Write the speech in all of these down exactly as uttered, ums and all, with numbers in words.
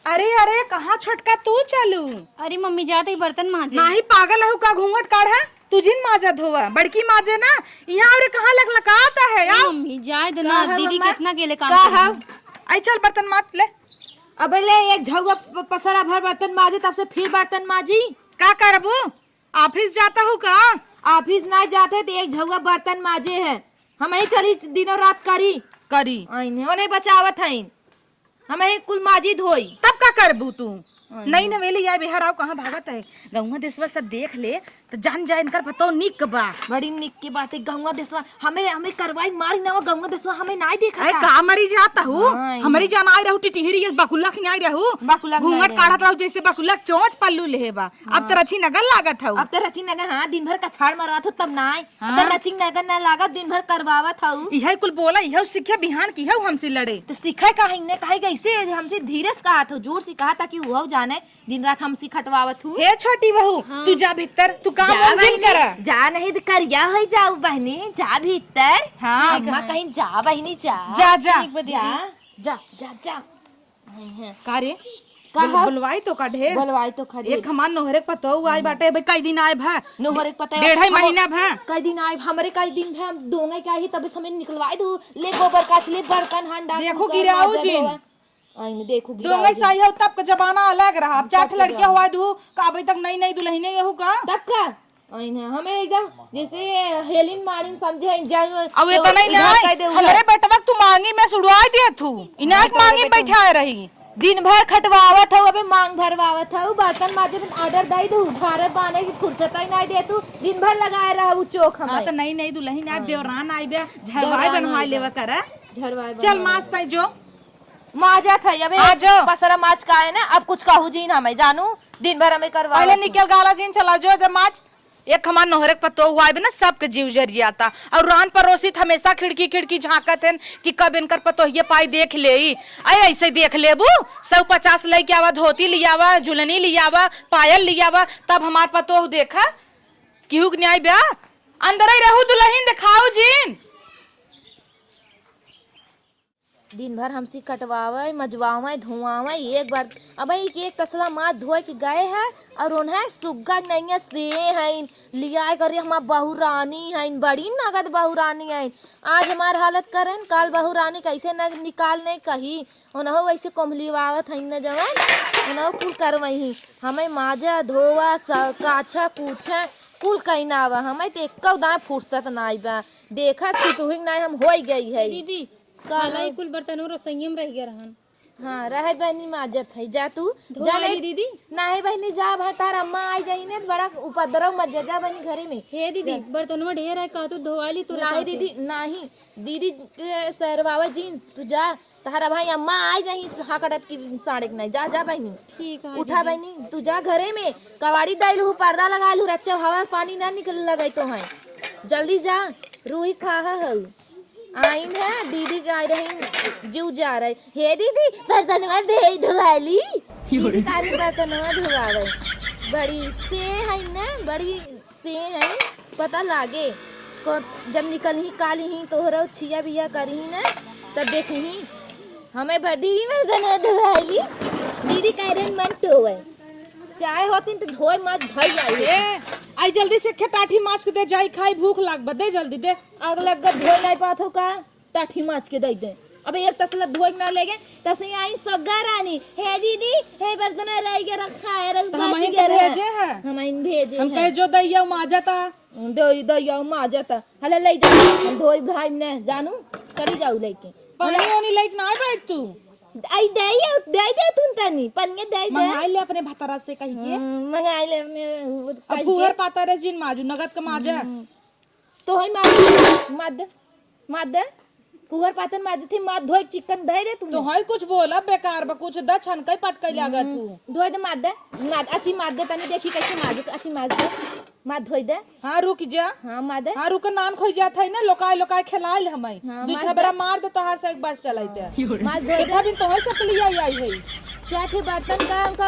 अरे, अरे, कहाँ छोटका तू चलू? अरे मम्मी, जात ही बर्तन माजे। नाही, पागल हऊ का? घूंघट काढ़ा, तू जिन माजा धोवा, बड़की माजे ना। यहाँ अउर कहाँ लकलकात है, ए आओ। मम्मी, जाए दे ना, का है दीदी मम्मा? कितना अकेले काम का करी है? है? आई चल बर्तन माज ले। अबे ले, एक झउआ प-, पसरा भर बर्तन माजे, तब से फिर बर्तन माजी। का करबू? ऑफिस जाता हूँ का? ऑफिस ना जाते तो एक झउआ बर्तन माजे है, हम ही चली दिनों रात करी। करी। आइन है, ओने बचावत हईन। हमही कुल माजी धोई। तब का करबू तू? हाँ। नई नवेली या बिहार आओ, कहाँ भागत है? गौवा देसवा सब देख ले, त जान जा इनकर पतो निक बा। बड़ी निक के बाटे गौवा देसवा। हमें, हमें करवाई मारी ना, वो गौवा देसवा हमें नाई देखा अरे था। का मरी जाता हूँ? हाँ, हमरी जान आई रहू टिटिहरी, ये बकुला खियाई रहू। बकुला खियाई घूंघट रहू। काढ़त रहू जैसे बकुला चोंच पल्लू लेहे बा। अब हाँ। त रची नगर लागत हऊ। अब त रची नगर, हाँ, दिन भर कछाड़ मरवात हो तब नाई। हाँ। त रचिंग नगन ना लागत, दिन भर करवावत हऊ। इहे कुल बोला, इहे सीखे बिहान की हऊ हमसे लड़े। त सीखे काहे ने, काहे के ऐसे हमसे धीरे से कहत हो, जोर से कहा ताकि उहऊ जाने, दिन रात हमसे खटवावत हूँ। हे छोटी बहू, हाँ। तू जा भीतर, तू काम जा वाम जिन बहिनी, करा। जा नहीं त करिया होई जाऊ बहिनी, जा भीतर। हाँ। अम्मा कहीं जा बहिनी, जा। जा, जा। ठीक बा दीदी। जा। जा। जा, जा। का रे? का बोल-, है? बोलवाई तो का ढेर? बोलवाई तो का ढेर? एक हमार नोहरे के पतोहू आई बाटे, भाई, कई दिन आए भा? नोहरे के पतोहू डेढ़ ही हम-, महीना भा? कई दिन आए, हमरे कई दिन भा, हम दोंगे के आई, तब से हमें निकलवाई दू, ले गोबर काच, ले बर्तन हांडा, देखो कुकर, गिराऊ माजा, जिन। धोवा। आई ने, देखो गिराऊ दोंगे जिन। सही हो, तब का जमाना अलग रहा, अब तब चार ठे का लड़कियां जमाना। हुआ दू, का अभी तक नई नई दुल्हने यहू का? तब का? आई ना, हमें एकदम जैसे हेलिन मारिन समझे हैं, जान अब ये तो नहीं ना, हमरे बेटवा के तू मांगी में सुड़वाई दिया थू, इनाक मांगी में बैठाए रही। दिन भर खटवावत हऊ, अबे मांग भरवावत हऊ, बर्तन माजे में ऑर्डर दई दू, भारत बाने की फुर्सत ही नहीं दे तू, दिन भर लगाए रहू चोख हाँ, हमें। तो नई नई दुल्हन आज हाँ। देवरान आई बे, झरवाई देवरान बनवाई आई बे। लेवा करा। झरवाई चल बनवाई। माज ताई जो। माजा था, अबे आ जो। पसरा माज का है ना, अब कुछ कहू जी ना हमें, जानू, दिन भर हमें करवा पहले निकल गाला जिन चला जो, जब माज एक हमार नोहरे के पतोहू आइबे ना, सबके जीव जरि जाता। और रान परोसी त हमेशा खिड़की खिड़की झांकत हन कि कब इनकर पतोहिया पाई देख लेई। अरे ऐसे देख लेबू, सौ पचास लइके आवा, धोती लियावा, झुलनी लियावा, पायल लियावा, तब हमार पतोह देखा। केहू के न्याय बा? अंदर ही रहू दुल्हन, देखाऊ जिन। दिन भर हमसे कटवावे, मजवावे, धोआवे, एक बार अब एक, एक तसला माज धोए के गए है और उन्हें सुग्गा नैया से हैं, लियाए करे हमार बहुरानी हैं, बड़ी नगद बहुरानी हैं। आज हमार हालत करें, काल बहुरानी कैसे न निकाल नहीं कही, उन्हों वैसे कोमलिवावत हैं न जवन, उन्हों कुल करवही। हमें माजा, धोवा, स-, काछा, कूछा, कुल कहीं ना आवा। हमें तो एक्को दाएं फुर्सत ना आइबा। देखा सुतुहिंग ना हम होई गई है। दीदी, का काला है? ई कुल बर्तन और रसोइये में रह गया रहन। हाँ, रहे बहनी माजत है, जा तू, धो जा ले। आली दीदी। नाहीं बहनी, जा भाई, तार अम्मा आई जाई ने, बड़ा उपद्रव मत जा, जा बहनी घरे में। हे दीदी, जा। बर्तनवा ढेर है, का तू धोवाली तोरे नाहीं साथे? दीदी, नाहीं। दीदी के सरवावा जीन, तू जा, तारा भाई अम्मा आई जाई, हाकड़त की साड़े के नाहीं, जा, जा बहनी। ठीक है उठा दीदी। बहनी, तू जा घरे में, कवाड़ी दाइल हूँ, पर्दा लगा लू, रच्चा हवा पानी ना निकल लगे तो है। जल्दी जा, रूही खा हऊ। आइन है, दीदी के आइ रही, जीव जा रहे। हे दीदी, बर्तनवा दे धोवाली। दीदी कारी बर्तनवा धोवावे। बड़ी से है ना, बड़ी से है, पता लागे। को-, जब निकलही, कालिही, तोहरो छिया बिया करिही ना, तब देखिही। हमें ब-, दीदी बर्तनवा धोवाली। दीदी कह रहे मन टोवे। चाहे होतिन तो धोए मत, धोई आई। ए, आई जल्दी से खे टाठी माछ के दे, जाई खाई, भूख लाग बा, दे जल्दी दे। आग लग गए, धोए नहीं पात हो का? टाठी माछ के दे दे। अब एक तसला धोए ना लेगे, तसे आई सग्गा रानी, "हे दीदी, हे बर्तन रह गया रखा है, रख तो हम बाच इनके गया रहा।" भेजे हैं। हम इन भेजे हम हैं। कहे जो दैया माजा ता। दे, दैया माजा ता। हले ले जा, हम धोई भाई ने, जानू, चली जाऊ लेके। पानी वानी लेके ना बैठ तू। आई दे, दे दे तू तनी, पनिया दे दे। मंगाई ले अपने भतारा से कही के। हम्म, मंगाई ले अपने, अब कही फुहर के। पाता रे जिन माजू, नगद का माजा। हम्म। तो है मार, मार दे, मार दे। पुअर पातन माजथी, मार धोए चिकन धै रे तुम। तो है कुछ बोला बेकार बा, कुछ द छनकै पटकै लागत हम्म, तू। धोए दे, मार दे, मार, अच्छी मार दे, तनी देखी कैसे मार दे, अच्छी मार दे, मार धोए दे। हाँ, रुक जा। हाँ, मार दे। हाँ, रुक, नान खोई जात है ना, लोकाय, लोकाय खेलाइल हमै। हाँ, दुई मार दे। थबरा मार दे, तोहार से एक बार चलाइते। हाँ। मार धोए दे। देखा बिन तोहे से पलिया आई है। चार ठे बर्तन का उनका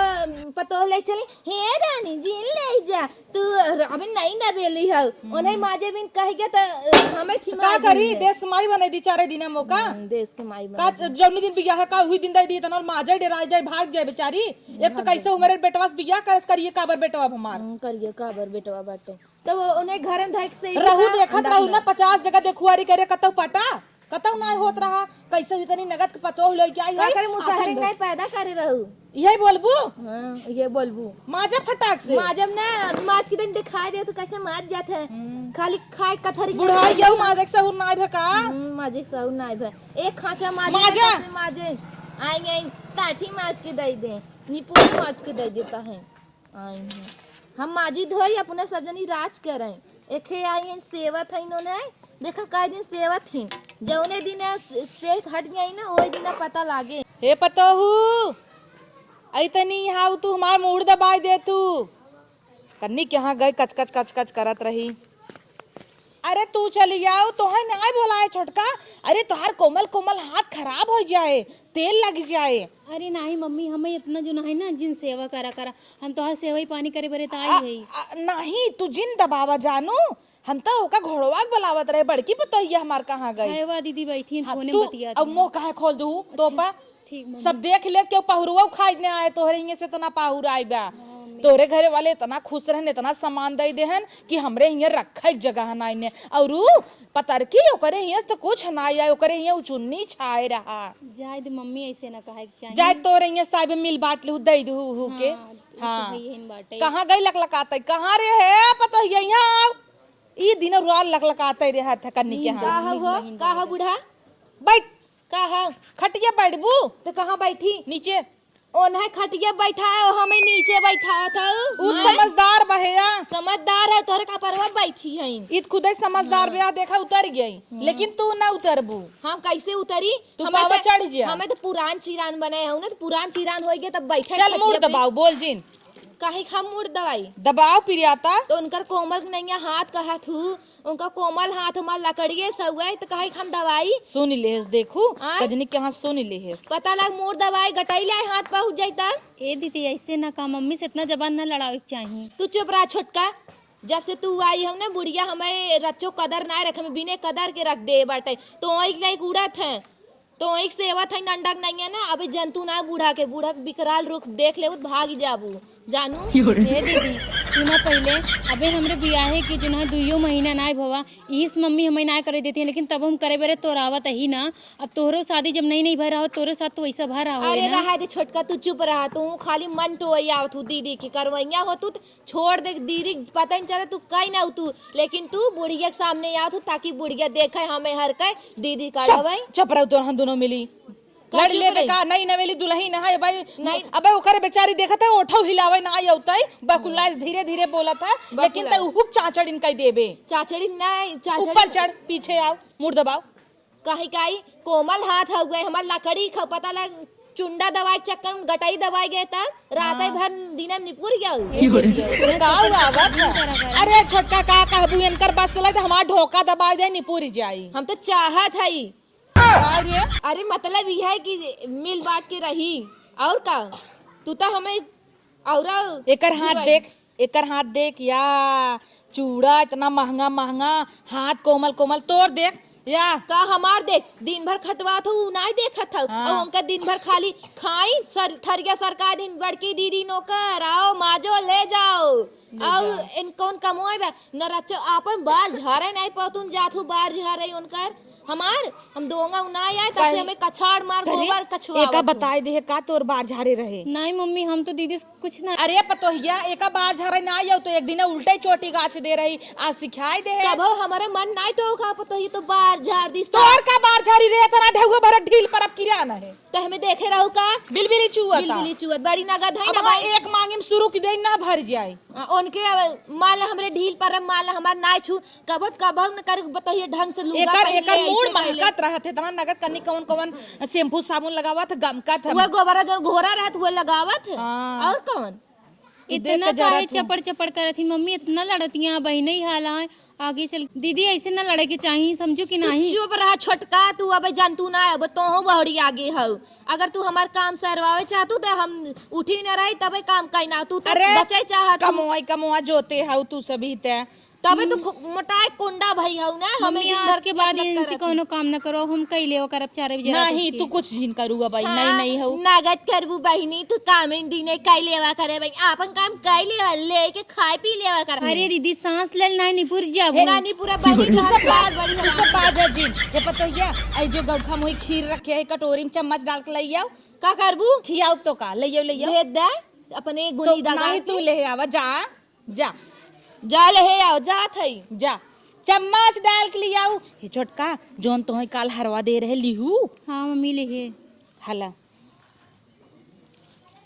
पतोह ले चली, "हे रानी, जिन ले जा, तू अभी नई नवेली हऊ।" उन्हें माजे बिन कह गया तो हमें का करी? देश के माई बने दी चारे दिन मौका। हम्म, देश के माई बने का दी। जौनी दिन बियाह है का उही दिन दे दी, इतना माजे डेराय जाए, भाग जाए बेचारी। एक तो कैसे उम्र बेटवा से बियाह करस, करिए काबर बेटवा अब हमार। हम्म, करिए काबर बेटवा बाटे। तो वो उन्हें घर में धइक से ही रहू, देखत रहू ना, पचास जगह देखुआरी करे, कतौ पटा, कतौ ना होत रहा। कैसे इतनी नगद के पतोह लइके आई का है? करे, मुसहरी नहीं पैदा करे रहू। यही बोलबू? हाँ, ये बोलबू। माजा फटाक से। माजब ना, माज के दिन दिखाई दे तो कैसे माज जात है। हम्म। खाली खाए कथरी बुढ़ाई गऊ, माजे के सहूर नाई भे का? हम्म, माजे के सहूर नाई भे। एक खांचा माजे माजा। कैसे माजे? आई, आई, ताठी माज के दे दे, निपुर माज के दे देता है। आई हैं। हम माजी धोई अपना सब जनी राज करें। एखे आई हैं सेवत हैं इन्होंने। देखा कई दिन सेवत हैं। जौने दिन से हट गई ना, वही दिन पता लागे। हे पतोहू, आई तनी यहाँ तू हमार मूड़ दबाई दे तू। कन्नी के यहाँ गई कच कच कच कच करत रही। अरे तू चली आऊ, तोहे नाय बोलाए छोटका। अरे तोहार कोमल कोमल हाथ खराब हो जाए, तेल लग जाए। अरे नाही मम्मी, हमें इतना जो नाही ना जिन सेवा करा करा, हम तोहार सेवा ही पानी करे बरे त आई आ, है। आ, नाही तू जिन दबावा जानू, हम तो ओका घोड़वा के बुलावत रहे, बड़की पतोहिया हमार कहाँ गई? है वा दीदी बैठी हैं, हाँ, फोने तू में बतियात अब हैं। मुँह काहे खोल दू? अच्छा, तोपा ठीक मम्मी। सब देख ले, केहू पहुरुआ उखाड़ ने आए, तोहरे हियाँ से इतना पाहुर आए बा। हाँ, मम्मी। तोहरे घरे वाले इतना खुश रहन, इतना सामान दे देहन कि हमरे हियाँ रखे के जगह नाई ने। और ऊ पतरकी, ओकरे हियाँ से तो कुछ नाई आए, ओकरे हियाँ उ चुन्नी छाए रहा। जाए दे मम्मी, ऐसे ना कहे के चाहिए। जाए तोरे हियाँ साहब मिल बांट ले, दे दू हु के। हाँ, उ तो हाँ। भइयन बाटे। कहाँ गई लकलकाते? कहाँ रे है पतोहिया? यहाँ आओ। ई दिन रात लकलकाते रहत है कन्नी के नींद हाँ। का हो, का हो बूढ़ा? बैठ। का हो? खटिया बैठबू? तो कहाँ बैठी? नीचे। ओन्हे खटिया बैठाए, ओ हमें नीचे बैठावत हऊ। उ हाँ? समझदार बहेया। समझदार है, तोहरे का परवा बैठी है। इत खुदे समझदार हाँ। बया, देखा उतर गई, हम्म। लेकिन तू ना उतरबू। हम कैसे उतरी? तू हमें पावा तो, चढ़ जा। हमें तो पुरान चिरान बने हऊ ना, तो पुरान चिरान होइगे तब बैठे चल खटिया मूड़ पे। दबाओ, बोल जिन। काहे के हम मूड़ दबाई? दबाओ पिरियाता। तो उनकर कोमल नैया हाथ कहत हू, उनका कोमल हाथ हमार लकड़िए सउए, तो काहे के हम दबाई? सुन लेहेस, देखू, आय? कजनी के हाथ सुन लेहेस। पता लग मूड़ दबाई, गटई ले हाथ पहुँच जाई तब। ए दीदी, ऐसे ना का, मम्मी से इतना जबान ना लड़ावे के चाही। तू चुप रहा छोटका, जब से तू आई हऊ ना बुढ़िया, हमें रच्चो कदर ना रखे, हमें बिने कदर के रख दे बाटे। तो ओइक लाइक उड़त है, तो एक सेवत है नंडक नहीं है ना, अबे जनतू ना बूढ़ा के, बूढ़ा के विकराल रूप देख लेबू त भाग जाबू, जानू। हे दीदी, सुना पहिले, अबे हमरे बियाहे के जो ना दुइयो महीना ना भवा, इस मम्मी हमें ना करे देती है, लेकिन तब हम करे बरे तोरावत ही ना। अब तोहरो शादी जब नई नई भय रहो, तोहरो साथ तो वैसा भय रहो अरे ना। रहा दे छोटका, तू चुप रहा, तू खाली मन टोई आवत हू दीदी की करवैया हो तू त छोड़ दे दीदी, पता नहीं चले तू कहीं ना तू, लेकिन तू बुढ़िया के सामने आवत हू ताकि बुढ़िया देखे हमें हर कहे दीदी का चुप, डबई। चुप रहो, तोहन दोनों मिली। का लड़ चुप लेबे रही? का? नई नवेली दुल्हन है भाई। नहीं। अबे ओकरे बेचारी देखत है, ओठो हिलावे ना आई औतई, बकुलाइस धीरे धीरे बोलत है, लेकिन बकुलाइस। तू हुक चाचड़िन कई देबे। चाचड़िन नहीं, चाचड़िन। ऊपर चढ़, पीछे आओ, मूड़ दबाओ। काहे काई कोमल हाथ हउए, हमार लकड़ी ख-, पता लग चुंडा दवाई चक्कर में गटई दवाई गए त रात हाँ। भर दिना निपुर गया। ये बोलिए, तो का हुआ आवत है? अरे छोटका का कहबू, इनकर बस चले तो हमार ढोका दबाई दे, निपुर जाई। हम तो चाहत हई। का रे? अरे मतलब यह है कि मिल बांट के रही, और का? तू तो हमें और एकर हाथ जुआई। देख, एकर हाथ देख या, चूड़ा इतना महंगा महंगा, हाथ कोमल कोमल, तोर देख या। का हमार देख, दिन भर खटवात हो, उ नाई देखत हो। हाँ। और उनका दिन भर खाली खाई, सर, थरिया सरकार दिन बड़की दीदी नौकर, आओ माजो ले जाओ। ले और जाओ। इन कौन कमोए बा? न रचो, आपन बार झारे नाई पतुन जात हो, बार झारे उनकर। हमार, हम दोंगा उ ना आए, तब से काहे? हमें कछाड़ मार, करे? गोबर कछुआवत एका हो। बताए दे, का तोर बार झारे रहे? नहीं मम्मी, हम तो दीदी से कुछ ना। अरे पतोहिया, एका बार झारे ना आयो तो एक दिन उल्टे चोटी गाछ दे रही, आ सिखाए दे है। कबो हमारे मन ना टोका पतोहिया तो बार झार दी। तोर का बार झारी रे, इतना ढेउआ भरत ढील पर अब किरा ना है। तो हमें देखे रहू का? बिलबिली चुअता। बिलबिली चुअत, बड़ी नगद है अब ना हाँ, भाई। एक मांगी में शुरू की दे ना भर जाए। आ, उनके अब माल हमरे ढील पर, माल हमार ना छू, कबो त कबो न कर बतहिए ढंग से लुगा एकर, पहन एकर ले, मूड़ ऐसे महकत रहत है, इतना नगद कन्नी कवन कवन shampoo साबुन लगावत है, गमकत है। वो गोबरा जौन घोरा रहत, वो लगावत है। हाँ। और कौन? इतना देख जरा काहे तू। चपड़ चपड़ करत ही मम्मी, इतना लड़तियाँ बहिने ही हाल है। आगे चल दीदी ऐसे ना लड़े के चाही, समझू कि तू नहीं? चुप रहा छोटका, तू अब जंतु ना, अब तोहो बहरी आगे हऊ। अगर तू हमार काम सरवावे चाहतू त हम उठी न रही, तबे काम कई ना, तू तो अरे, बचे चाहत हऊ। कमवाई कमवा जोते हऊ तू सभी ते। तबे तू हम्म। खु-, मोटाए कोंडा भई हऊ ना, हमें मम्मी, दिन आज भर के बाद नकलत इनसे करत हऊ। कौनो काम न करो, हम कई लेवा करब चारे बजे रात नहीं, उठ के। तू कुछ जिन करू अब, हाँ, नहीं, नहीं हऊ। नगद करबू बहिनी, तू काम इन दिने कई लेवा करे बहिनी, आपन काम कई लेवा, लेके खाए पी लेवा कर। अरे दीदी, सांस लेल नहीं निपुर जाबू। ए, ना निपुरा बहिनी, तू सब सांस बाज, बड़ी तू सब हमार। बाज है जिन। ये पतोहिया, आई जो गौखा मोई खीर रखे है कटोरी में, चम्मच डाल के लई आओ। का करबू? खियाऊ तो का, लई आओ, लई आओ। भेज दे, अपने तो गुनी दगा नहीं के। तू ले आवा, जा। जा। जा ले हे आओ, जात हई। जा। चम्मच डाल के लियाऊ। हे छोटका, जौन तोहे काल हरवा दे रहे, लिहू? हाँ, मम्मी, ले हे। हला।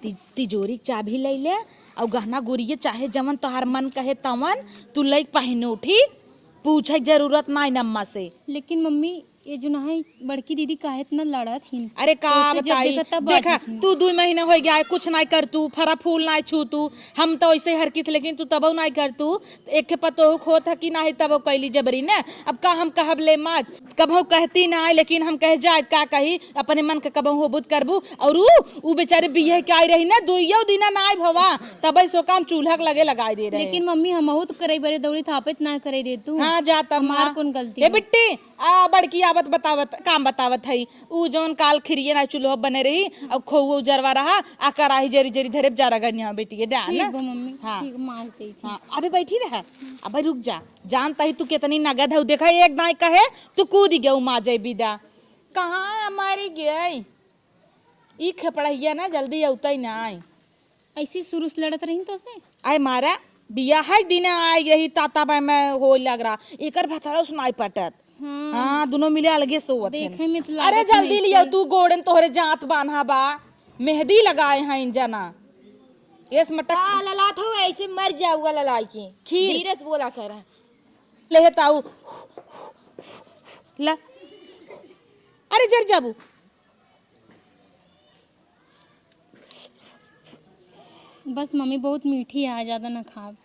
ति-, तिजोरी के चाबी लई ले, अउ गहना गुरिये चाहे जवन तोहार मन कहे तवन, तू लई के पहिनो, ठीक? पूछे के जरूरत नाई अम्मा से। लेकिन मम्मी, ये जो ना है, बड़की दीदी काहे इतना लड़त हिन? अरे का तोसे जब बताई, देखा तब देखा, बाजत हिन। तू दुइ महीना होइ गया है, कुछ नाई कर तू, फरा फूल नाई छू तू, हम तो ऐसे हरकित, लेकिन तू तबो नाई कर तू। एक के पतोहू खोत है कि नाही तबो कैली जबरी ने। अब का हम कहब ले माज, कबहू कहती नाई, लेकिन हम कह जाए का कही, अपने मन के कबहू होबुत करबू। और ऊ, ऊ बेचारे बियाह के आई रही ना, दुइयो दिना नाई भवा, तबे सो काम चूल्हा के लगे लगाई दे रहे। लेकिन मम्मी, हमहू तो करे बरे दौड़ी थापित ना करे दे तू। हाँ, जा तब हमार माँ। कौन गलती ए है? बिट्टी, आ, बड़की आवत बतावत, काम बतावत हई। ऊ जौन काल खिरिये ना चूल्हो बने रही, अउ खोऊ उजरवा रहा, आ कराही जरी जरी धरे जा रगड़निया बेटी, ये डान। ठीक बा मम्मी, हाँ। ठीक, मार देई थी। हाँ, अबे बैठी रहा, अबे रुक जा। जानता ही तू कितनी नगद हऊ, देखा एक दाई कहे, तू कूद गऊ माजे बिदा। कहाँ मरी गई? ई खेपड़हिया ना जल्दी अउतई नाई। ऐसी शुरू से लड़त रही तो से? आय मारा, बियाह है दिन आई रही ताता में, में हो लग रहा। एकर भतारो सुनाई पटत। हाँ। हाँ, दुनो मिले अलगे सोवत हन। देखे में तो अरे लागत जल्दी नहीं लियो से। तू गोड़न तोहरे जात बान्हा बा। मेहंदी लगाए हैं इन जना। एस मटक का ललात हो ऐसे मर जाऊगा ललाई के। खीर। धीरे से बोला करा। ले हे ताऊ। ला। अरे जर जाबू। बस मम्मी, बहुत मीठी है, ज्यादा ना खाब।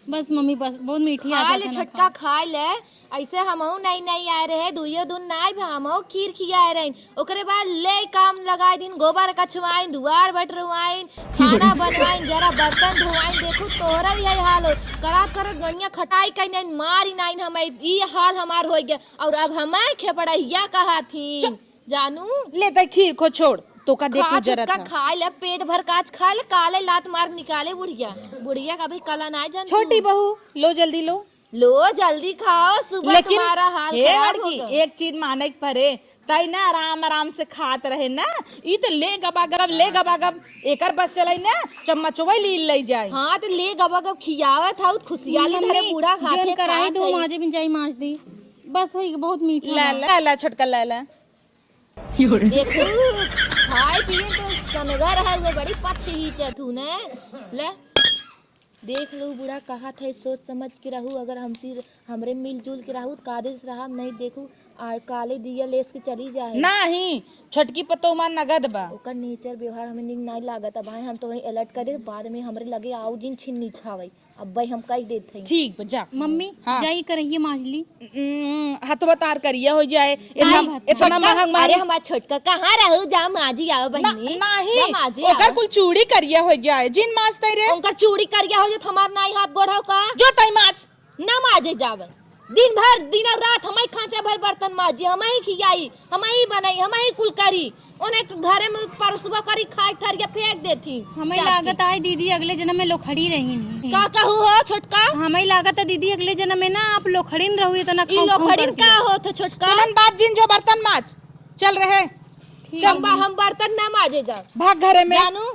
बस मम्मी, बस बहुत मीठी है, खा ले ज्यादा ना छोटका, खाब। खा ले। ऐसे हमहू नई नई आए रहे, दुइयो दिन नाई भा हमहू खीर खियाए रही। ओकरे बाद ले काम लगाए दिन, गोबर कछवाइन, दुआर बटरवाइन, खाना बनवाइन, जरा बर्तन धोवाइन। देखू तोहरा भी यही हाल हो। करात करत गणिया खटाई कई नाइन, मारी नाइन हमें, ई हाल हमार हो गया। और अब हमें खेपड़हिया कहा थी। चुप। जानू। ले तै खीर को छोड़, तोका दे खा के जरत छोटका, है। खा ले, पेट भर काच खा ले, काले लात मार निकाले बुढ़िया। बुढ़िया का भी कला ना जानतू। छोटी बहू, लो जल्दी लो। लो जल्दी खाओ, सुबह लेकिन तुम्हारा हाल हे खराब बड़की, होगा। एक चीज माने के परे, तै ना आराम आराम से खात रहे ना, ई तो ले गबा गब, ले गबा गब, एकर बस चलाई ना, चम्मचवे ली ले जाए। हाँ, तो ले गबा गब खियावत हऊ, खुशियाली धरे मम्मी, बूढ़ा खाते जोन कराई खात दो है। माजे बिन जाई माज दी, बस होई, बहुत मीठा ला, बा। ला, ला, छोटका ला, ला। देखू, खाए पिए तो सनगर है, वो बड़ी पच्छ ही चथू ने। ले, देख लो, बूढ़ा कहत है, सोच समझ के रहू, अगर हमसे, हमरे मिलजुल के रहू, तो कादे से रहब, नहीं देखू, आ, काले दिया लेस के चली जाए। नाही, छोटकी पतोह माँ नगद बा। ओकर नेचर व्यवहार हमें नीक नाई लागत। अब आए हम तो वहीं अलर्ट करे, बाद में हमरे लगे आऊ जिन छिन्नी छावे। अब भाई हम कह देत हई। ठीक बा, जा। मम्मी, हाँ। जाई करहिए माजली। उम्म, हथवा तार करिया हो जाए। इतना, आई, इतना छोटका, महंग महंग। अरे हमार छोटका, कहाँ रहू? जा माजी आओ ना, बहिनी। नाही, जा माजी ओकर आओ। कुल चूड़ी करिया हो जाए। जिन माजते रे। उनकर चूड़ी करिया हो जाए तो हमार नाई हाथ गोड़ हो का? जो तई माज। ना माजे जावे। दिन भर, दिन और रात हमही खांचा भर बर्तन माजी, हमही खियाई, हमही बनाई, हमही कुल करी। ओने घरे में परसबो करी, खाए थरिया फेंक देती। हमें चाप के। लागत है दीदी अगले जन्म में लोखड़ी रही नहीं। का कहू हो छोटका? हमें लागत है दीदी अगले जन्म में ना आप लोखड़िन रहू इतना ई खाऊ खाऊ लोखड़िन करके। का होत है छोटका? तुरंत बात जिन जो बर्तन माज। चल रहे। ठीक चल। बा, हम बर्तन ना माजे जा। भाग घरे में। जानू,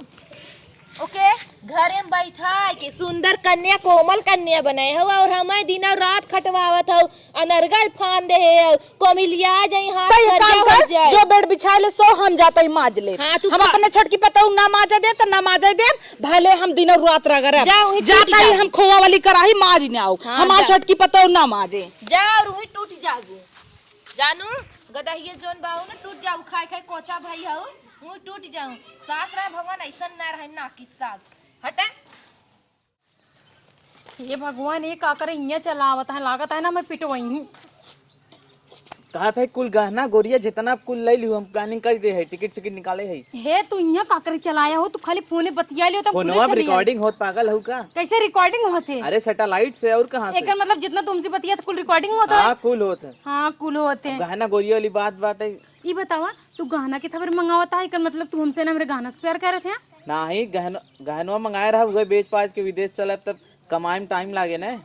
ओके, घरे में बैठा के सुंदर कन्या, कोमल कन्या बनाए हो और हमें दिन और रात खटवावत हो, अनर्गल फान दे हो, कोमिलिया जाई, हाथ तै एक करिया काम हो कर, जाए। जो बेड बिछा ले, सो हम जाते ही माज ले। हाँ, तू हम खा। अपने छोटकी पतोह ना माजे दे, तो ना माजे दे, भले हम दिन और रात रगड़े। जा, वहीं टूट जाता ही जाओ। हम खोआ वाली कराही माज ना आओ, हाँ, हमार जा। छोटकी पतोह ना माजे। जा और वहीं टूट जाबू। जानू, गदहिया जोन बाहू ना टूट जाऊ, खाए खाए कोचा भाई हऊ, मुँह टूट जाऊ। सास रहे भगवान ऐसन ना रहे ना कि सास। हटे। हे भगवान, ये का करे, हियाँ चला आवत है, लागत है ना मैं पिटवई। कहा था कुल गहना गोरिया जितना कुल ले लियो, हम planning कर दे है, टिकट सिकट निकाले है। हे, तू हियाँ का करे चलाया हो, तू खाली फोने बतिया लियो, तब फोनवा खुदे पे चली आई। Recording होत, पागल हो का? कैसे recording होत है? अरे satellite से, और कहाँ से? एकर मतलब जितना तुमसे बतिया तो कुल recording होत है? हाँ, कुल होत है। हाँ, कुल होत है। अब गहना गोरिया वाली बात, बात है। ई बतावा, तू गहना के थबर मंगावत है, एकर मतलब तू हमसे ना हमरे गहना से प्यार करत है? नाही, गहन-, गहनवा मंगाए रहा, उहे बेच पाच के विदेश चलब, तब कमाई में time लागे ना।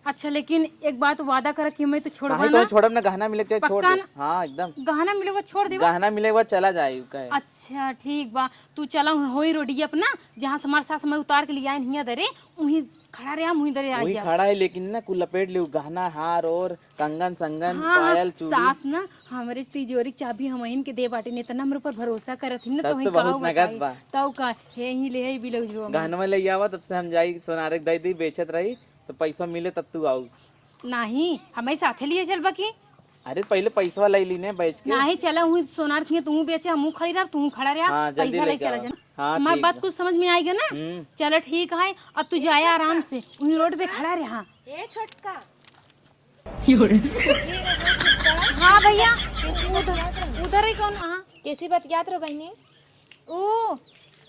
अच्छा, लेकिन एक बात वादा कर कि हमें तो छोड़बा नाही, तो ना? छोड़ब ना, गहना मिले के चाहे छोड़ पक्का दे। ना? हाँ, एकदम। गहना मिले के बाद छोड़ देबा? गहना मिले के बाद चला जाए, कहे। अच्छा, ठीक बा, तू चला होई रोडिया अपना, जहाँ से हमार सास हमें उतार के लिया हियाँ दरे, उहीं खड़ा रहे, हम उहीं दरे आ वही जा। खड़ा है, लेकिन ना कुल लपेट लियो, गहना, हार और कंगन संगन, हाँ, हाँ, पायल, चूड़ी। सास ना हमरे तिजोरी के चाबी हमइन के दे बाटे, इतना हमरे ऊपर भरोसा करत ही ना, तब तोही तो बहुत काव नगद बताई। बा। तब का, हे ही ले है ब्लाउजवा में। गहनवा ले आवा, तब से हम जाई सोनारे के दई दी, बेचत रही, तो पैसा मिले तब तू आऊ। नाही, हमें साथे लिए चलबा की? अरे पहले पैसवा ले ली ने बेच के। नाही, चला हूँ सोनार के, तू बेचे, हमहू खड़ी रह, तू खड़ा रह, हाँ, जल्दी पैसा लेके ले चला आओ। जा। हाँ, हमार ठीक बात बा। कुछ समझ में आएगा ना? हम्म। चला ठीक है, अब तू जाए आराम से, उहीं रोड पे खड़ा रह। हाँ। ए छोटका। हाँ भैया, उधर, उधर ही कौन? हाँ। कैसी बतियात रहो बहनी? ऊ,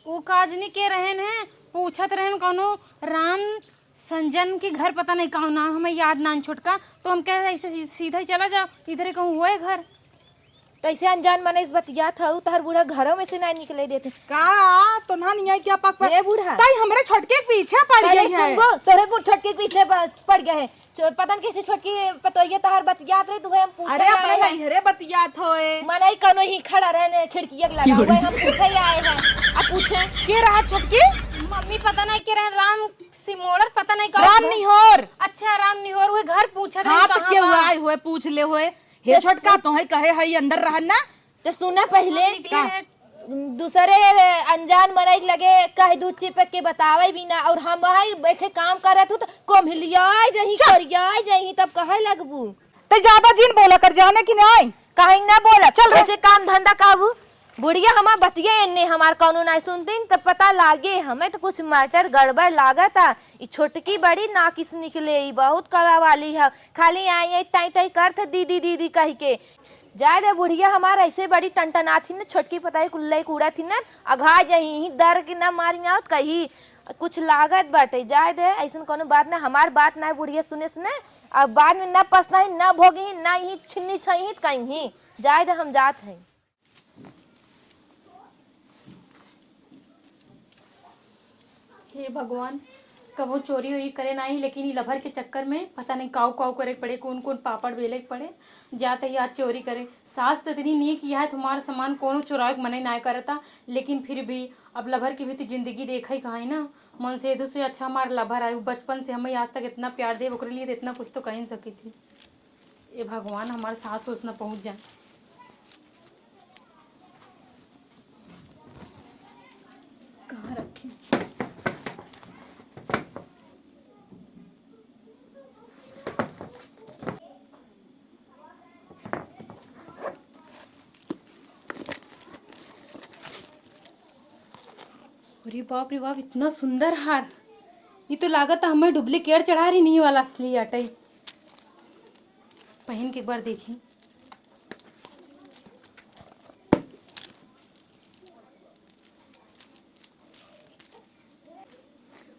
ऊ काजनी के रहन है, पूछत रहन कौनो राम संजन के घर, पता नहीं कौन नाम, हमें याद ना छोटका, तो हम कहे ऐसे सी-, सीधा ही चला जाओ, इधर ही कहूँ हुए घर। तैसे अनजान मनई से बतियात हऊ, तहर बूढ़ा घरों में से ना निकले देते। का? तो ना नहीं आई क्या पक पक? ए बूढ़ा। ताई हमरे छोटके के पीछे पड़ पहले गई है। सुनबो, तोरे बूढ़ छोटके के पीछे प-, पड़ गए है। चो-, पता नहीं कैसे छोटकी पतोहिया तहार बतियात रही, तो वही हम पूछे अरे, आए अपने हैं। नैहरे बतियात होए। मनई कौनो ही खड़ा रहने खिड़किया के लगा, वही हम पूछे ही आए हैं। अब पूछे। के रहा छोटकी? मम्मी पता नहीं के रहे, राम सिमोड़र पता नहीं कौन राम घर। निहोर। अच्छा, राम निहोर, वही घर पूछत रहे, हाँ, तो कहाँ केहू बा? आए हुए, पूछ ले हुए। हे तो छोटका, सु- तोहे कहे हई अंदर रहन ना। तो सुना पहिले, निकले का? रहे। दूसरे अनजान मनई लगे कह दू चिपक के बतावे भी ना, और हम वही बैठे काम करत हूँ तो कोम्हलियाए जही, चुप। करियाए जही, तब कहे लगबू। ते ज्यादा जिन बोला कर, जाने कि नहीं? कहीं ना बोला, चल रे। वैसे काम धंधा कहबू। बुढ़िया हमार बतिया एन्ने हमार कौनो ना सुनतीन, तब पता लागे हमें तो कुछ matter गड़बड़ लागता। ई छोटकी बड़ी नाकिस निकले, ई बहुत कला वाली है, खाली आई आई टाई टाई करत दीदी दीदी कह के। जाए दे बुढ़िया हमार, ऐसे बड़ी टनटनात ही न, छोटकी पताई कुल लई कूड़ा थी न, अघा जही ही, डर के ना मारी आवत कही, कुछ लागत बाटे। जाए दे, ऐसन कोनो बात ना, हमार बात ना बुढ़िया सुने से ना, अब बाद में ना पछताही, ना भोगी, ना ही छिन्नी छही कहीं। जाए दे, हम जात हैं। हे भगवान, कबो चोरी उरी करे नाही, लेकिन ई लभर के चक्कर में पता नहीं काऊ काऊ करे के पड़े, कौन कौन पापड़ बेले के पड़े, जात ही आज चोरी करे। सास त इतनी नीक, यह तुम्हार सामान कोनो चोरावे के मने ना करता, लेकिन फिर भी अब लभर की भी तो जिंदगी देखे के है ना। मन से एदू से अच्छा हमार लभर आए, उ बचपन से हमें आज तक इतना प्यार दे, ओकरे लिए तो इतना कुछ तो कह ही सकी थी। ए भगवान, हमार सास ओस न पहुँच जाए। कहाँ रखे? अरे बाप रे बाप, इतना सुंदर हार। ये तो लागत है हमें duplicate चढ़ा रही, नहीं वाला असली अटई। पहन के एक बार देखी।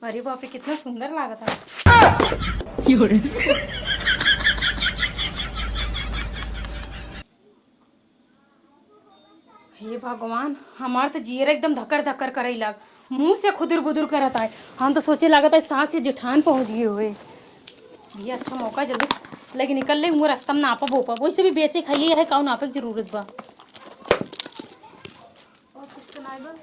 अरे बाप रे, कितना सुंदर लागत है। हे भगवान, हमार तो जियर एकदम धकर धकर करे लाग, मुंह से खुदुर बुदुर करत आए। हम तो सोचे लागत है सास या जेठान पहुंच गए हुए। ये अच्छा मौका, जल्दी से लेके निकल ले, मुँह रास्ता में ना पाबो पाबो। वैसे भी बेचे खाइए है, काऊ नापे के जरूरत बा। और कुछ तो नाई बा।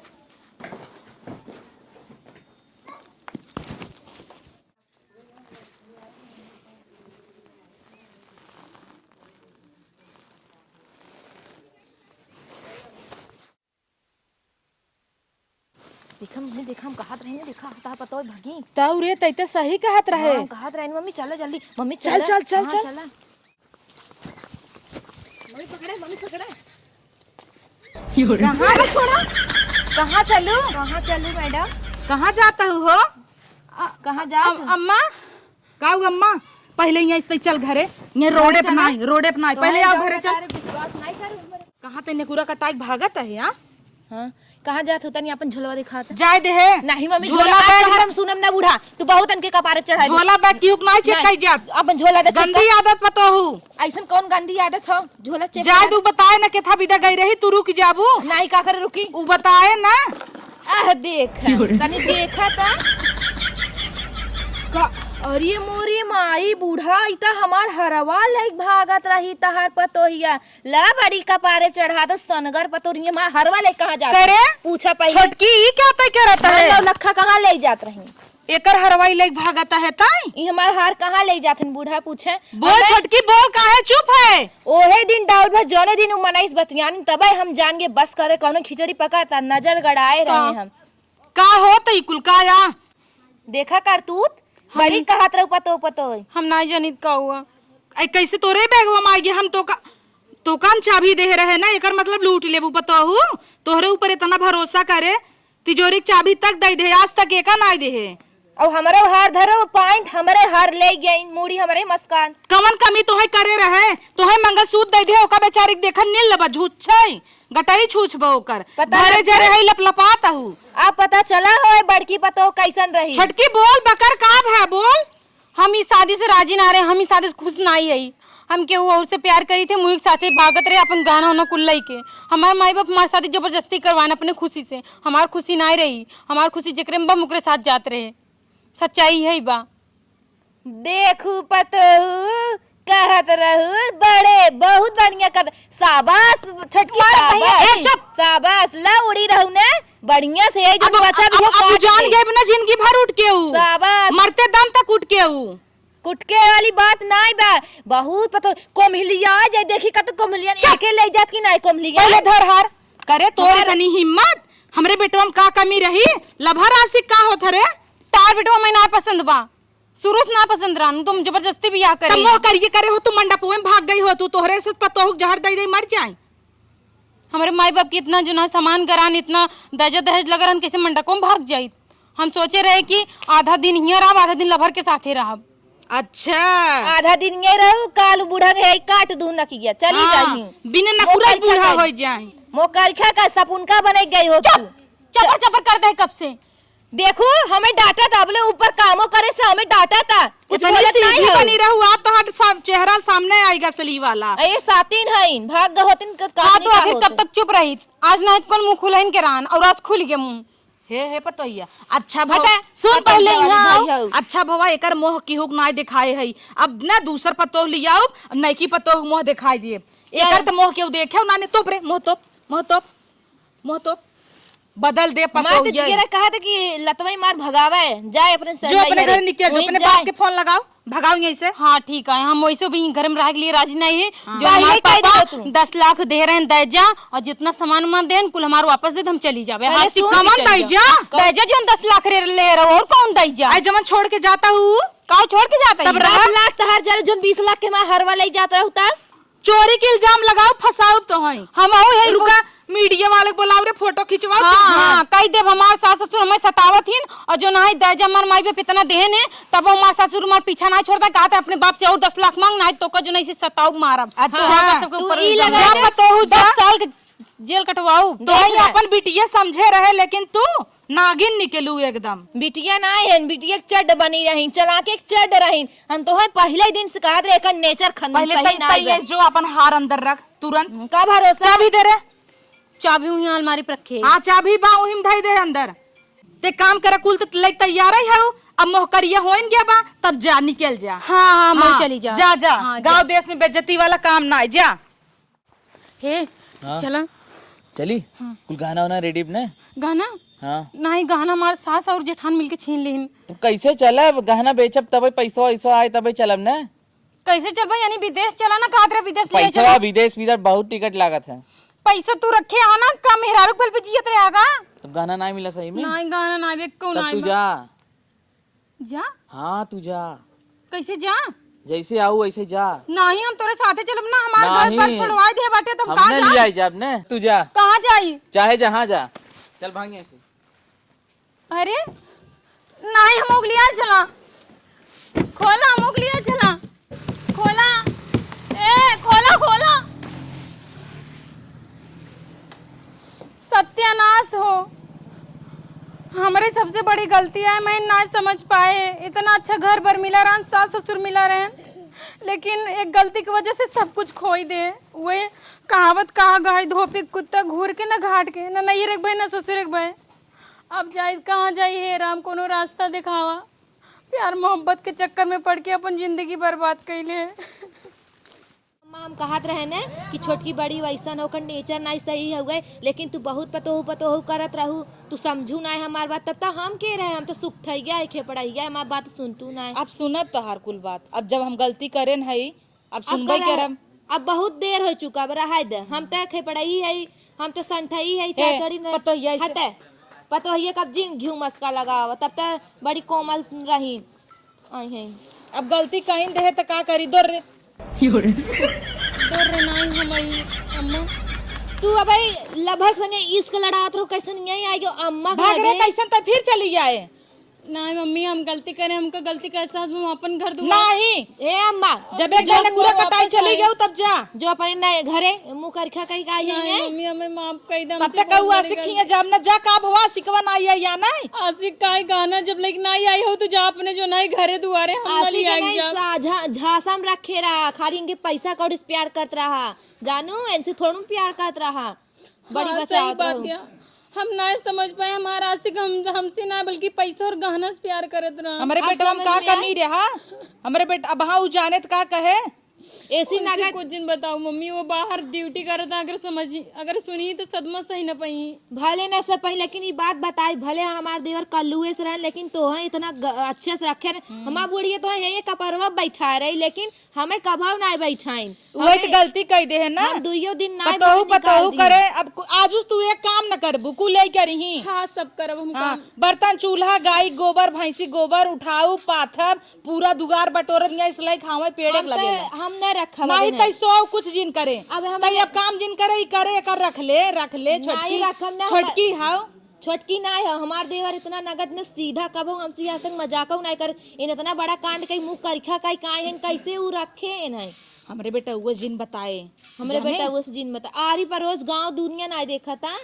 देखा मम्मी, देखा, हम कहत रहे ना, देखा, तहा पतोय भगी। तऊ रे, तई ते सही कहत रहे। हाँ, कहत रहे, मम्मी, चला जल्दी, मम्मी, चल, चला। चल, चल, हाँ, चल। चला। मम्मी पकड़े, मम्मी पकड़े। कहाँ रे छोड़ा? कहाँ चलू? कहाँ चलू मैडम? कहाँ जाता हूँ हो? अ-, कहाँ जात अम-, हूँ? अम्मा, का हुआ अम्मा? पहिले यहाँ से चल घरे, यहाँ रोडे पे नाई, रोडे पे नाई, पहिले आओ घरे चल। कहाँ ते नेकुरा कटाई भागत है, हाँ? हाँ, कहाँ जात हो? तनी अपन झोलवा दिखात। जाए दे है। नहीं मम्मी, झोला झोला bag हम सुनम ना बूढ़ा, तू बहुत अनके कपारे चढ़ा दे। झोला bag क्यों नाई check कई जात? अपन झोला दे check गंदी कर। आदत पतोहू। ऐसन कौन गंदी आदत हो? झोला check जाए कर। दे, बताए ना केथा बिदा गई रही, तू रुक जाबू। नहीं का करे रुकी? उ बताए ना। आह, देख, तनी देखा ता। का, अरे मोरी माई, बूढ़ा, ई त हमार हरवा लइक भागत रही तहार पतोहिया। ला बड़ी कपारे चढ़ा दे, सनगर पतोहिया, हमार हरवा लइक कहाँ जात करे? पूछा पहिले। छोटकी, ई क्या तय करत है? नौलखा कहाँ ले जात रही? एकर हरवा लइक भागत है ताई? ई हमार हार कहाँ ले जात हन, बूढ़ा पूछे। बोल हमें छोटकी, बोल, काहे चुप है? ओहे दिन डाउट भर जौने दिन उ मनईस बतियानी, तबे हम जान गए बस करे, कौनो खिचड़ी पका ता, नजर गड़ाए रहे हम। का होत ई कुल का या? देखा करतूत, बड़ी कहत रहू पतो पतो। हम नाई जानित का हुआ। ऐ कैसे तोरे बैगवा में आइगे? हम तो का, तो का हम चाबी देहे रहे ना, एकर मतलब लूट लेबू पतोहू। तोहरे ऊपर इतना भरोसा करे, तिजोरी के चाबी तक दे दे, आज तक एका नाई देहे। अउ हमरे हार धरो, पाइन हमरे हार ले गइन, मूड़ी हमरे मस्कान। कवन कमी तोहे करे रहे? तोहे मंगलसूत्र दे दे, ओका बेचारी के देखन नील लबा झूठ छै। गटई छूछ बा ओकर। पता भरे लग जरे गई। है लपलपात हऊ। अब पता चला होए बड़की पतोह कैसन रही। छोटकी बोल, बकर का भा बोल। हम ई शादी से राजी ना रहे, हम ई शादी से खुश ना ही हई। हम केहू और से प्यार करी थे, मुई के साथे भागत रहे अपन गहना उहना कुल लइके। हमार माई बाप हमारे साथे जबरदस्ती करवान अपने खुशी से, हमार खुशी ना रही। हमार खुशी जेकरे में बा, हम ओकरे साथ जात रहे। सच्चाई है बा। देखू पतोहू, कहत रहू बड़े, बहुत बढ़िया कर, शाबाश छोटकी, तुम्हारे भैया शाबाश, ए, चुप। शाबाश, ला उड़ी रहू ने, बढ़िया से, ए, जो अब, बचा अब, भी हो अब काट जान ले। गए ना जिंदगी भर उठ के ऊ। शाबाश। मरते दम तक उठ के ऊ। कुटके वाली बात नाई बा, बहुत पतो, कोम्हलिया जाए, देखी कत कोम्हलिया चुप। एके ले जात की नाई कोम्हलिया। पहले धर हार, करे तोर तुम्हारे इतनी हिम्मत, हमरे बेटवा में का कमी रही, लभर आशिक का होत रे? तार बेटवा मैं ना पसंद बा। शुरू से ना पसंद रहन, तुम जबरदस्ती बियाह करे। तब मोह करिए करे हो, तू मंडप में भाग गई हो, तू तोहरे से पतोहू के जहर दे दे मर जाए। हमरे माई बाप के इतना जो ना सामान गरान, इतना दहेज दहेज लग रहन, कैसे मंडपों में भाग जाइत? हम सोचे रहे कि आधा दिन हियाँ रहब, आधा दिन लभर के साथे रहब। अच्छा। आधा दिन ये रहू, काल बूढ़ा के है काट दू नकिया, चली हाँ, जाही। बिना नकुरा मोकरिखा बूढ़ा का, हो जाए। मोकरिखा का सपुनका बने गई हो चुप, तू। चपर चपर कर दे कब से। देखू, हमें डांटा था, बोले ऊपर कामो करे से हमें डांटा था, कुछ इतनी बोलत नहीं सीधी हो। बनी रहू, आप तो हट सब चेहरा सामने आएगा सली वाला। ए सातिन हईन, भाग गए होतिन क-, हाँ, काटने तो का आखिर होत। कब तक चुप रही? आज ना कौन मुंह खुला इनके रान, और आज खुल गया मुंह। हे, हे पतोहिया, अच्छा भव-, हटा, सुन पतोहिया पहले वाली यहाँ भाई आओ। हऊ। अच्छा भवा, एकर मोह केहू के नाय देखाए हई। अब ना दूसर पतोह लियाऊ, नईकी पतोह के मोह देखाई दिए। चल। एकर त मोह केहू देखे ना, ने तोप रे, मोह तोप, मोह तोप। मोह तो बदल दे पतोह मत ये। तेरा कहा था कि लतवई मार भगावे, जाए अपने से जो अपने घर निकल, जो वहीं अपने बाप जाए। के फोन लगाओ, भगाओ यहीं से। हाँ, ठीक है, हम वैसे भी घर में रह के लिए राजी नहीं है। हाँ। जो पहले हमारे कह पापा दियो तू। दस लाख दे रहे हैं दैजा, और जितना सामान वामान दे हैं, कुल हमारे वापस दे दे, हम चली जावे। पहले हाँ, सुन। कमन दैजा? दैजा जो हम दस लाख रे-, ले रहे हो, और कौन दैजा? आई जमन छोड़ के जाता हूँ। काऊ छोड़ के जाता तब है? रहा। दस लाख तहार जरे जोन बीस लाख के हमारे हरवा ले जात रहू तब? चोरी के इल्जाम लगाओ, फंसाओ तो हैं। हम आओ है रुका, मीडिया वाले को बुलाओ रे, फोटो खिंचवाओ, हाँ, चुप हाँ, कह देब, हमार सास ससुर हमें सतावत हिन, और जो नाई दैजा हमार माई बाप इतना देहन है, तब हमार ससुर हमार पीछा नाई छोड़ता, कहा था अपने बाप से और दस लाख मांग, नाई तो का जो नहीं से सताऊ मारब। अच्छा। हाँ, बस सबके तू ऊपर ई इल्जाम। लगा जा दे। पतोहू जा। दस साल के जेल कटवाऊ। तो देख ही ले। अपन बिटिया समझे रहे, लेकिन तू नागिन निकलू एकदम। बिटिया ना है, बिटिया के चड्ड बनी रही, चला के एक चड्ड रही। हम तो है पहले ही दिन से कहत रहे, एकर नेचर खन-, पहले सही तई-, ना तई बा। जो अपन हार अंदर रख, तुरंत। हम्म, का भरोसा? चाबी दे रे। चाबी उहीं अलमारी पे रखे। हाँ, चाबी बा, उहीं में धई दे अंदर। ते काम करे, कुल त ले तैयार ही हऊ, अब मोहकरिया होइन गया बा, तब जा, निकल जा। हाँ, हाँ, मैं हाँ, चली जा। जा, जा। हाँ, गाँव जा। देश में बेइज्जती वाला काम ना है, जा। हे, हाँ। चला। चली? हाँ। कुल गहना वहना ready ने? गहना? हाँ। नहीं, गहना हमार सास और जेठान मिलके छीन लेहिन। तो कैसे चला? अब गहना बेचब तबे पैसा वैसा आए तबे चलब ने। कैसे चलबा? यानी विदेश चला ना, कहत रहे विदेश ले पैसा चला। विदेश विदेश बहुत टिकट लागत है। पैसा तू रखे हा ना, का मेहरारू के बल पे जियत रहे हा का? तब गहना नहीं मिला सही में? नहीं, गहना नहीं, एक को तब नहीं तू बा। जा। जा? हाँ, तू जा। कैसे जा? जैसे आऊ, वैसे जा। नहीं, हम तोरे साथे चलब ना, हमार घर पर नहीं। छोड़वाई दे बाटे, तो हम हम कहाँ नहीं जाई? लियाई जाब ने, तू जा। कहाँ जाई? चाहे जहाँ जा। चल भाग यहाँ से। अरे, नहीं, हम उगलिया चला। खोला, मोकलिया छना। खोला। ए, खोला, खोला। सत्यानाश हो। हमरे सबसे बड़ी गलती है, मैं ना समझ पाए। इतना अच्छा घर बर मिला रहन, सास ससुर मिला रहन, लेकिन एक गलती की वजह से सब कुछ खोई दे। वही कहावत कहा गई, "धोपी के कुत्ता घूर के ना घाट के, ना नैहर के भय, ना ससुर के भय।" अब जाई कहाँ जाई, हे राम, कोनो रास्ता दिखावा। प्यार मोहब्बत के चक्कर में पड़ के अपन जिंदगी बर्बाद कइले। अम्मा, हम कहत रहे न कि छोटकी बड़ी वैसन, ओकर नेचर नाई सही हउए, लेकिन तू बहुत पतोहू पतोहू करत रहू, तू समझू नाई हमार बात। तब त हम के रहे, हम त सुख थई गया, खेपड़ाई गया, हमार बात सुनतू नाई। अब सुनब तोहार कुल बात। अब जब हम गलती करेन हई, अब अब सुनबे कर-, करब। अब बहुत देर हो चुका, अब रहाय दे। हम त खेपड़ाई हई, हम त संठई हई, ए, चाचड़ी न पतोहिया ऐसे हटे। पतोहिया कब जिन घिउ मस्का लगाव, तब त बड़ी कोमल रही। आई है। अब गलती कहीं दे त का करी, दोर रे। दोर रे नाई हम आई, अम्मा। तू अब आई लभर सने इश्क लड़ात रहो, कैसन यहीं आई गयो अम्मा के भाग रे, लगे। कैसन त फिर चली आए। नाई मम्मी, हम गलती करे, हमका गलती का एहसास बा, हम अपन घर दुआर नहीं। ए अम्मा, जब एक जो घर में पूरा वापस कटाई चली आए। गयो, तब जा। जो अपने नए घरे मुँह करखा कहीं का आई नाई है। मम्मी, हमें माफ कर दे, तब हमसे तक बहुत कहू बड़ी आशिक गलती। खिया जाम ना जा, का भवा आशिकवा ना आई है या नहीं? आशिक का है गाना, जब लेके नाई आई हो तो जा अपने जो नाई घरे दुआरे, हम ना आशिक ले के आए नहीं, जा। सा-, झा-, झांसा में रखे रहा, खाली इनके पैसा कौड़ी से प्यार करत रहा, जानू, इनसे थोड़ू प्यार करत रहा। बड़ी हाँ, सही बचावत बात रहू। है। हम ना समझ पाए, हमारा आशिक हम, हमसे ना, बल्कि पैसा और गहना से प्यार करत रहा। हमरे अब बेटवा में समझ का में आए? कमी रहा? हमरे बेट-, अब हाँ, उ जाने त का कहे? ऐसी हमसे नगद कुछ जिन बताओ मम्मी, वो बाहर ड्यूटी करत, अगर समझी, अगर सुनी तो सदमा सही न पई। भले न सह पई, लेकिन ई बात बताई, भले हमार देवर कल्लुए से रहन, लेकिन तोहे इतना ग-, अच्छे से रखे न। हम्म। हमार बुढ़िया तोहे यही कपरवा बैठा रही, लेकिन हमें कभव नाय बैठाइन। उहे त हमें गलती कई दे है ना। हम दुइयो दिन नाय पतोहू, बाहर निकाल पतोहू दी। करे, अब कु-, आजुस तू एक काम न करबू, कुल यही करिही। हाँ, सब करब हम हाँ, काम। बर्तन, चूल्हा, गाय गोबर, भैंसी गोबर उठाऊ, पाथब, पूरा दुआर बटोरब, यहाँ इसलाई खावे, पेड़े हम के त, लगेला। हम न रखब नहीं अबे तै नहीं। सौ कुछ जिन करे। अब हम तै न अब काम जिन करे, ई करे, एकर रख ले, रख ले, नहीं छोटकी, रखब ना, हम छोटकी हाउ। छोटकी नाय ह, हमार देवर इतना नगद न सीधा, कबो हमसे आज तक मजाकउ नाय करे। इन इतना बड़ा कांड कई, मुँह करिखा कई, काहे हन, कैसे उ रखे हन है? हमरे बेटउआ जिन बताए, हमरे जाने? बेटउआ से जिन बता, आरी परोस गाँव दुनिया नाय देखता,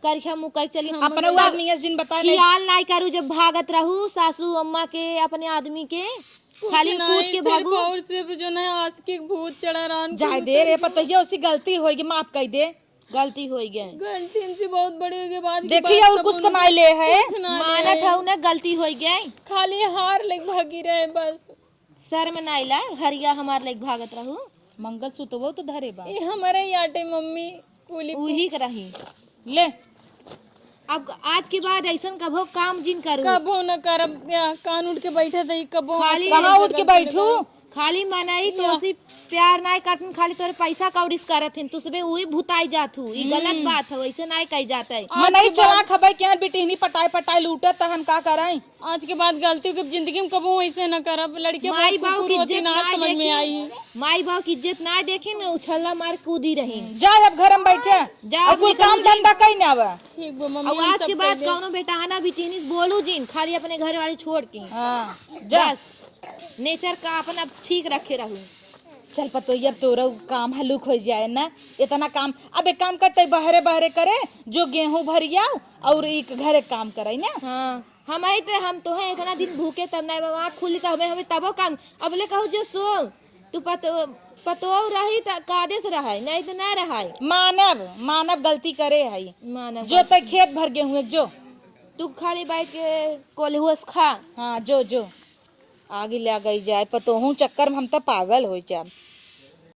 करिखा मुँह कई चली। अपने वो तब आदमी से जिन बताए नहीं। खियाल नाय करू, जब भागत रहू सासू अम्मा के, अपने आदमी के, कुछ खाली नाय, कूद के सिर्फ भागू। और सिर्फ जो ना आशिक के भूत चढ़ा रहन, जाए कुछ दे रे, उतर गया। पतोहिया उसी गलती होई गे, माफ कई दे। गलती होई गए। गलती हमसे बहुत बड़ी हो गई, आज के देखी, बाद और कबो कुछ तो ना, नाय ले है। कुछ ना ले मानत है। हऊ ना, गलती होई गए। खाली हार लेके भागी रहे बस। सर में नाय ला, हरिया हमार लेके भागत रहू। मंगलसूत्र वो तो धरे बा। ये हमारे ही आटे मम्मी, कुली उही के रही। ले। अब आज के बाद ऐसन कभो काम जिन करू। कबो न करब, या कान उठ के बैठे दई, कबो खाली आज कहाँ उठ के गलती न बैठू? करब। खाली मनई या। तोसी प्यार नाय करतन, खाली तोरे पैसा कौड़ी से करत हिन, तू सबे उही भुताई जात हू। ई गलत हम्म। बात हौ, ऐसे नाय कही जात है। आज मनई के चला बाद खबै के हन बिटिहनी पटाए पटाए लूटत, त हम का करई? आज के बाद गलती के जिंदगी में कबो ऐसे न करब। लड़किया माई बहुत बाप की कुकुर होती इज्जत ना नाय समझ में देखी, आई। माई बाप की इज्जत नाय देखी, मैं उछल्ला मार कूदी रही। हम्म, जा अब घर में बैठे। जा और अब कुल निकल काम गई। धंधा कहीं ना आवे। ठीक बा मम्मी, अब हम आज सब के कर बाद लेब। कौनो बेटा आना बिटिहनी से बोलू जिन, खाली अपने घर वाली छोड़ के। हाँ, जा। बस। नेचर का अपन अब ठीक रखे रहू। चल पतोहिया, अब तोरा काम हलुक हो जाए ना, इतना काम। अब एक काम करते, बहरे बहरे करे, जो गेहूं भरियाओ और एक घरे काम करे ना। हाँ, हम आई ते, हम तोहे इतना दिन भूखे तब ना, आँख खुली तब हमें, हमें तबो काम। अब ले कहू जो सो, तू पतो, पतो रही त कादे से रहाई, नहीं तो ना रहाई। मानव, मानव गलती करे है। मानव जो गलती। तै खेत भर गेहूं एक जो। तू खाली बैठ के कोल्हुअस खा। हाँ, जो, जो। आगी लग गई जाए, पतोहू चक्कर में हम त पागल हो जाब।